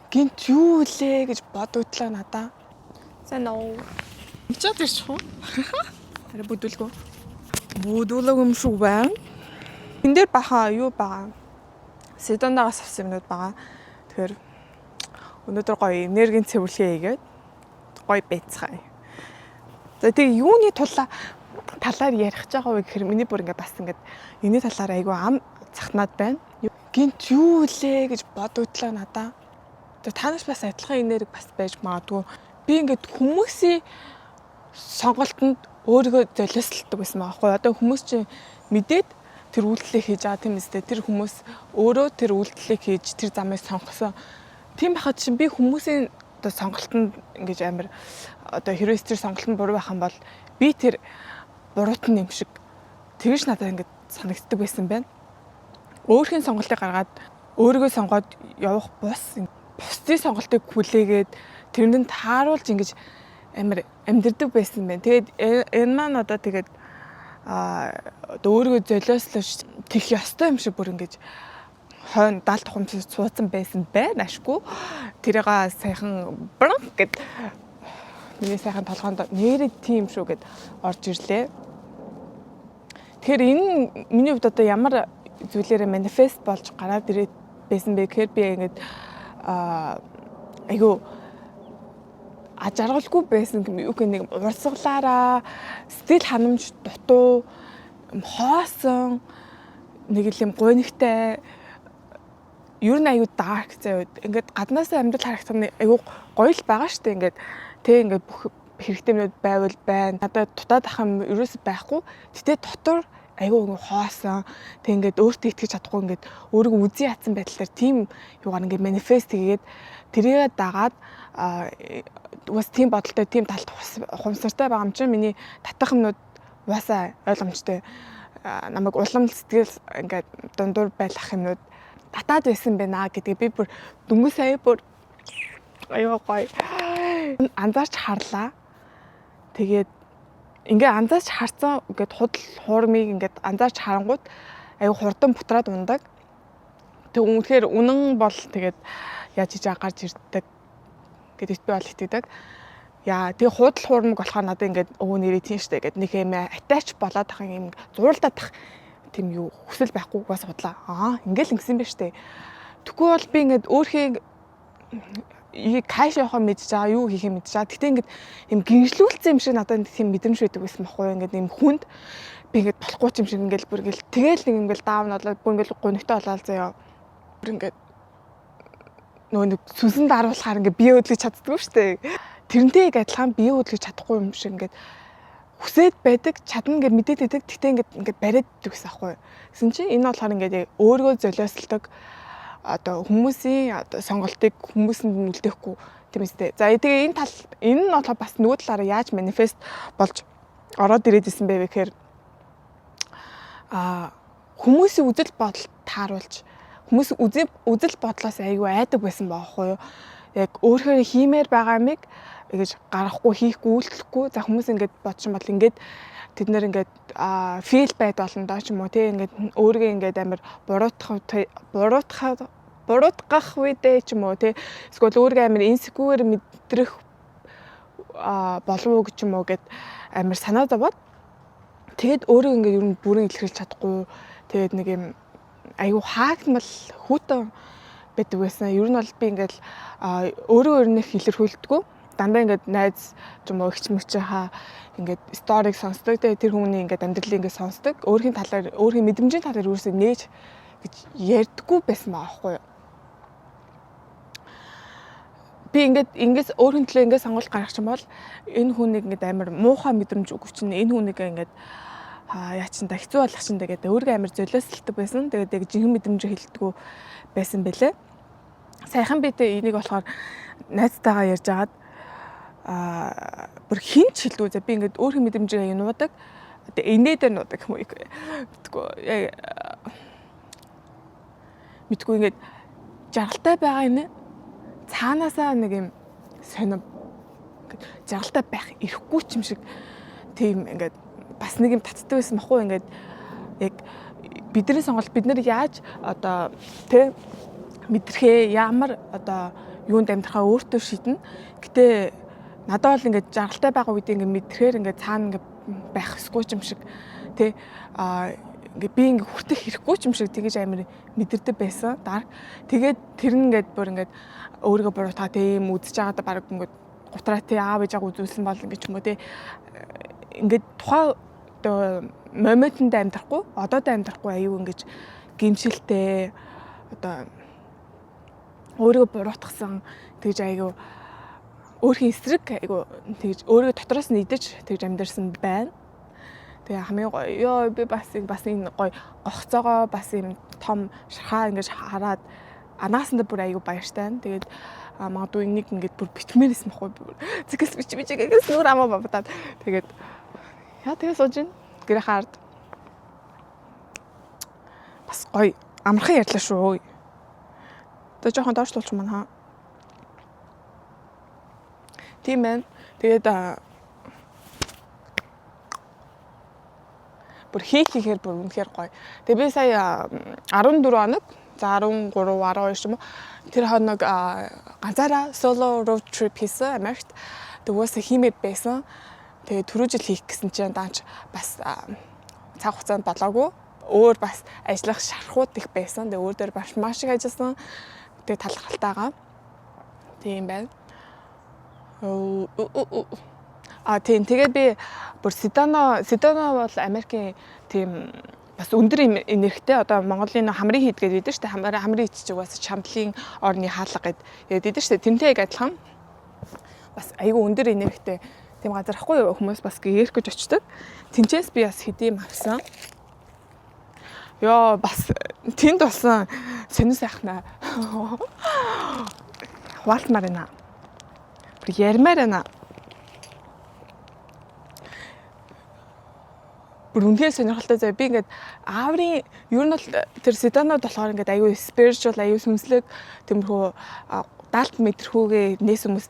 Гинт юу лээ гэж бодогдлоо надаа. Сайн уу. Чад ирчих уу? Арай бүдүүлгүү. Бүдүүлэг юм шиг байна. Энд дээр баха юу байгаа? Седонагаас авсан юмнууд байгаа. Тэгэхээр өнөөдөр гоё энергийн цэвэрлэгээ хийгээд гоё байцгаая. За тэгээ юуны талаар ярих гэж байгаа вэ гэхээр миний бүр ингээд бас ингээд энэний талаар айгүй ам цахнаад байна. Гинт юу лээ гэж бодогдлоо надаа. Тэгээ та нар бас адилхан энерги бас байж магадгүй. Би ингээд хүмүүсийн сонголтонд өөрийгөө золиослдог байсан байгаа байхгүй. Одоо хүмүүс чинь мэдээд тэр үйлдэлээ хийж байгаа тийм үстэй. Тэр хүмүүс өөрөө тэр үйлдэлийг хийж тэр замыг сонгосон. Тийм байхад чинь би хүмүүсийн одоо сонголтонд ингэж амар одоо хэрвээ тэр сонголт нь буруу байх юм бол би тэр буруутан юм шиг тэгж надад ингэж санагддаг байсан байна. Өөрхийн сонголтыг гаргаад өөрийгөө сонгоод явах бус бусдын сонголтыг хүлээгээд тэрэнд нь тааруулж ингэж амар амьдэрдэг байсан байна. Тэгээд энэ маань одоо тэгээд одоо өөрийгөө золиослож тех ёстой юм шиг бүр ингэж хойно даалт ухамсар суудсан байсан байна ашгүй. Тэрийг саяхан бранк гэд миний сайхан толгоонд нэрээ тийм шүү гэд орж ирлээ. Тэгэхээр энэ миний хувьд одоо ямар зүйлээрээ манифест болж гараад ирээд байсан бэ гэхээр би ингээд айгүй жаргалгүй байсан юм юу гэх нэг урсгалаараа сэтгэл ханамж дутуу хоосон нэг л юм гунигтай ер нь аюу dark заяа. Ингээд гаднаас амьдрал харагдах нь аюу гоё л байгаа штэ. Ингээд тэг ингээд бүх хэрэгтэй юмнууд байвал байна. Надад дутаад ах юм ерөөс байхгүй. Гэтэ дотор аюу ингээ хоосон. Тэг ингээд өөртөө итгэж чадахгүй ингээд өөрийгөө үзий ядсан байдлаар тийм юугаар ингээд манифест хийгээд тэрийгэ дагаад угаас тийм бодолтой тийм талт ухамсартай байгаа юм чинь миний татах юмнууд угаасаа ойлгомжтой намайг улам сэтгэл ингээд дундуур байлгах юмнууд татаад байсан байна гэдгийг би бүр дөнгөж сая бүр аюу гоё анзаарч харлаа. Тэгээд ингээ анзаарч харсан ингээд худал хуурмыг ингээд анзаарч харангууд аюу хурдан бутраад ундаг. Тэг үнэхээр үнэн бол тэгээд яаж хийж байгаа гарч ирдэг гэдэгт би бол итгэдэг. Яа тэгээ худал хуурмаг болохоор надад ингээд өвөө нэрээ тийм штэ гэд нэг юм attach болоод ах юм зурлаад ах тийм юу хүсэл байхгүй бас худлаа. Аа ингээл ингэсэн байх штэ. Тэгэхгүй бол би ингээд өөрхий кайш явахаа мэдж байгаа, юу хийхээ мэдж байгаа. Гэтэ ингээд юм гинжлүүлсэн юм шиг надад тийм мэдрэмж байдаг байсан байхгүй юу? Ингээд юм хүнд би ингээд болохгүй ч юм шиг ингээд бүр ингээд тэгэл нэг ингээд даавн болоод бүр ингээд гунигтай болоод заяа. Бүр ингээд нөгөө нэг сүнсэн даруулахаар ингээд бие хөдлөж чаддгүй шүү дээ. Тэрнтэй яг адилхан бие хөдлөж чадахгүй юм шиг ингээд хүсээд байдаг, чадна гэж мэдээд байдаг. Гэтэ ингээд ингээд бариад идэх гэсэн аахгүй юу. Гэсэн чинь энэ болохоор ингээд яг өөрийгөө золиослдог одоо хүмүүсийн одоо сонголтыг хүмүүсэнд нь үлдээхгүй тийм үстэй. За тэгээ энэ тал энэ нь болохоор бас нөгөө талаараа яаж манифест болж ороод ирээд исэн бэ гэхээр хүмүүсийн үзэл бодол тааруулж хүмүүс үзэл бодлоос айгүй айдаг байсан баахгүй юу. Яг өөрөөр хиймээр байгаа юмыг ингэж гаргахгүй, хийхгүй, үйлчлэхгүй. За хүмүүс ингэж бодсон бол ингээд тэд нэр ингээд feel bad болно доо ч юм уу тий ингээд өөрийгөө ингээд амар буруутгах үедээ ч юм уу тий эсвэл өөрийгөө амар insecure мэдрэх болов уу гэж юм уу гэд амар санаа зовоод тэгээд өөрөө ингээд ер нь бүрэн илэрхийлж чадахгүй тэгээд нэг юм айгүй хаагдмал хүүтэн байдаг байсан. Ер нь бол би ингээд өөрөө өөрнийх илэрхийлдэггүй. Дандаа ингээд найз ч юм уу эгч мэгчийнхаа ингээд story-г сонсдог. Тэгээд тэр хүний ингээд амьдралыг ингээд сонсдог. Өөрхийн талаар, өөрхийн мэдрэмжийн талаар ерөөсөө нээж гэж ярьдаггүй байсан байгаа байхгүй юу. Би ингээд ингээс өөрхийн төлөө ингээд сонголт гаргах юм бол энэ хүнийг ингээд амар муухай мэдрэмж өгөх чинь энэ хүнийг ингээд яа чин да хэцүү болох чин да гэдэг өөрийгөө амар золиослдог байсан. Тэгээд яг жинхэнэ мэдрэмжээ хэлдэггүй байсан бэлээ. Саяхан би тэ энийг болохоор найзтайгаа ярьж агаад бүр хин ч хэлдэггүй зэ би ингээд өөрхийн мэдрэмжээ нуудаг. Одоо инээдэр нуудаг юм уу мэдгүй яг мэдгүй ингээд жаргалтай байгаа юм цаанаасаа нэг юм сонир жаргалтай байх эрхгүй ч юм шиг тийм ингээд бас нэг юм татдаг байсан бахгүй ингээд яг бидний сонголт бид нар яаж одоо тэ мэдрэхээ ямар одоо Юунд амьдрахаа өөртөө шийднэ. Гэтэ надад бол ингээд жаргалтай байгаа үед ингээд мэдрэхээр ингээд цаана ингээд байх ёсгүй юм шиг, тэ, а ингээ би ингээ хүртэх хэрэггүй ч юм шиг тэгэж амар мэдэрдэг байсан. Dark. Тэгээд тэр нь ингээд бүр ингээд өөрийгөө буруутгаа, тийм үзэж байгаадаа баг ингээд гутраа, тий, аав ээжээ үзүүлсэн бол ингээд ч юм уу, тий, ингээд тухайн одоо moment энд амьдрахгүй, одоодоо амьдрахгүй, аюу ингэж гимшилтэй, одоо өөрийгөө буруутгасан, тэгж аюу өөрхийн эсрэг аюу тэгж өөрийгөө дотроос нь идэж тэгж амьдарсан байна. Тэгээ хамгийн гоё ёо, би бас бас энэ гоё гогцоогоо, бас юм том шархаа ингэж хараад анаасандаа бүр аюу баяртай байна. Тэгээд магадгүй энийг ингээд бүр бичмээрсэн байхгүй бүр зэгс бич бич гээс нүр амаа бабдаад, тэгээд яа, тэгээ сууж ин гэрээ хард бас гоё амархан ярьлаа шүү. Одоо жоохон доошлуулчих маань хаа. Тийм байна. Тэгээд бүр хийх хийхээр бүр үнэхээр гоё. Тэгээ би сая 14 хоног, за 13 12 ч юм уу, тэр хоног ганцаараа solo road trip хийсэн Америкт. Тэг угаасаа хиймээр байсан. Тэгээ түрүү жил хийх гэсэн чинь даанч бас цаг хугацаанд болоогүй. Өөр бас ажиллах шархууд их байсан. Тэгээ өөр дээр бас маш их ажилласан. Тэгээ талархалтайгаа. Тийм байна. А тийм, тэгээд би бүр Седона. Седона бол Америкийн тийм бас өндөр энергитэй, одоо Монголын хамрын хийд гэдэг байдаг шүү дээ. Хамрын хийд чи угаасаа Чамдлын орны хаалга гэд байдаг шүү дээ. Тэнтэй яг адилхан бас айгүй өндөр энергитэй тийм газар ахгүй юу? Хүмүүс бас гэрэх гэж очдог. Тэнчээс би бас хэдийм авсан. Йоо, бас тэнд болсон сонин сайхнаа хуваалцмаар байна. Бүр ярмаар байна. Бүр үнэхээр сонирхолтой заяа. Би ингээд ааврын ер нь бол тэр Седонод болохоор ингээд аюу spiritual, аюу сүнслэг, тиймэрхүү даалт мэдрэхүүгээ нээс хүмүүс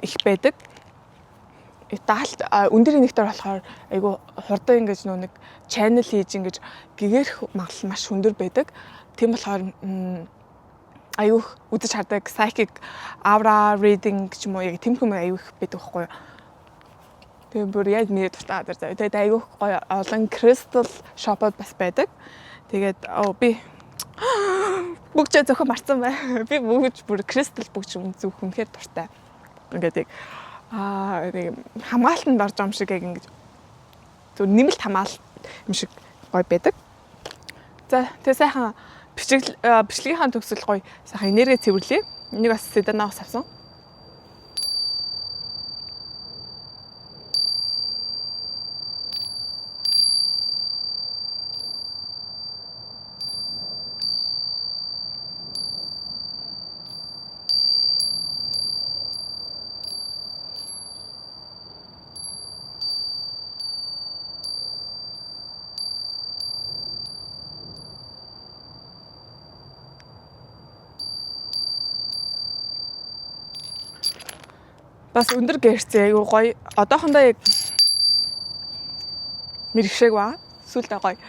их байдаг. Даалт өндөр энергитэй болохоор айгүй хурдан ингэж нөө нэг channel хийж ингэж гэгэрх магадлал маш өндөр байдаг. Тийм болохоор аюух үзэж хардаг, psychic, aura reading ч юм уу, яг тийм хүмүүс аюух байдаг байхгүй юу. Тэгээ бүр яг миний дуртай газар заяа. Тэгээд аюух гоё олон crystal shop-ууд бас байдаг. Тэгээд би бүгжээ зөхө марцсан бай. Би бүгж бүр crystal бүгж зүг үнэхээр дуртай. Ингээд яг нэг хамгаалтанд орж байгаа юм шиг, яг ингэж зөв нэмэлт хамгаалалт юм шиг гоё байдаг. За, тэгээ сайхан бичлэгийнхаа төгсөл гоё сайхан энерги цэвэрлэе. Энийг бас Седоноос авсан. Бас өндөр гэрцээ айгуу гоё. Одоохондоо яг мэрэгшээг ба. Сүултээ гоё.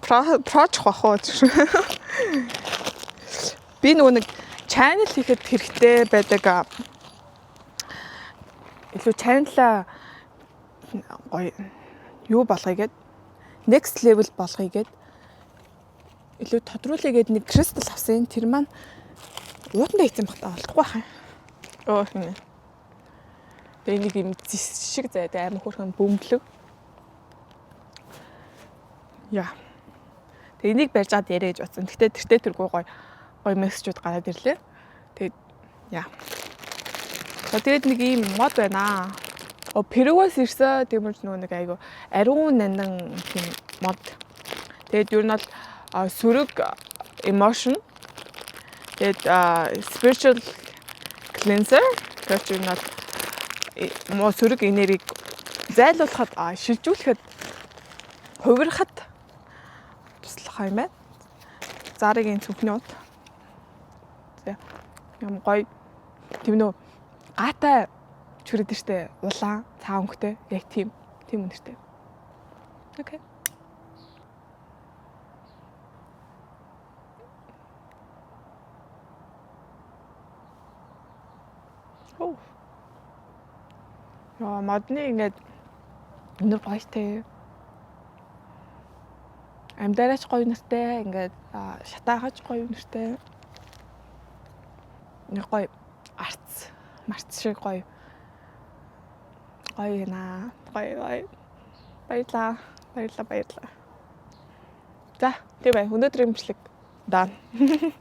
Прочих бах уу. Би нөгөө нэг channel хийхэд хэрэгтэй байдаг, илүү channel-а гоё юу болгоё гэд, next level болгоё гэд, илүү тодруулъя гэд нэг crystal авсан. Тэр маань уутандаа хийсэн багтаа олдохгүй байх юм. Оо хин. Тэгээ нэг юм зис шиг заяа амар хөөрхөн бөмбөлөг. Яа. Тэгээ энийг барьж аваад яриа гэж бодсон. Гэтэ тэртээ тэргүй гоё гоё мессежүүд гараад ирлээ. Тэгээд яа. За, тэгээд нэг ийм мод байна. О, Перугаас ирсэн. Тэгмэрч нөгөө нэг айгу ариун нандан тийм мод. Тэгээд ер нь бол сөрөг emotion. Тэгээд spiritual cleanser гэж ер нь бол муу сөрөг энергийг зайлуулахад, шилжүүлэхэд, хувирахад туслах юм байна. Зарыгийн цүнхний уд. За, юм гоё тийм нөө гаатай чүрээд штэ, улаан цаа өнгөтэй, яг тийм тийм үнэртэй. Okay. Оо. Яа, модны ингээд өнөр гоё те. Амьдараач гоё нэртэй, ингээд шатаагаач гоё нэртэй. Нэг гоё арц, марц шиг гоё. Гоё наа. Гоё гоё. Баярлаа. Баярлаа, баярлаа. За, тийм бай. Өнөөдрийн бичлэг done.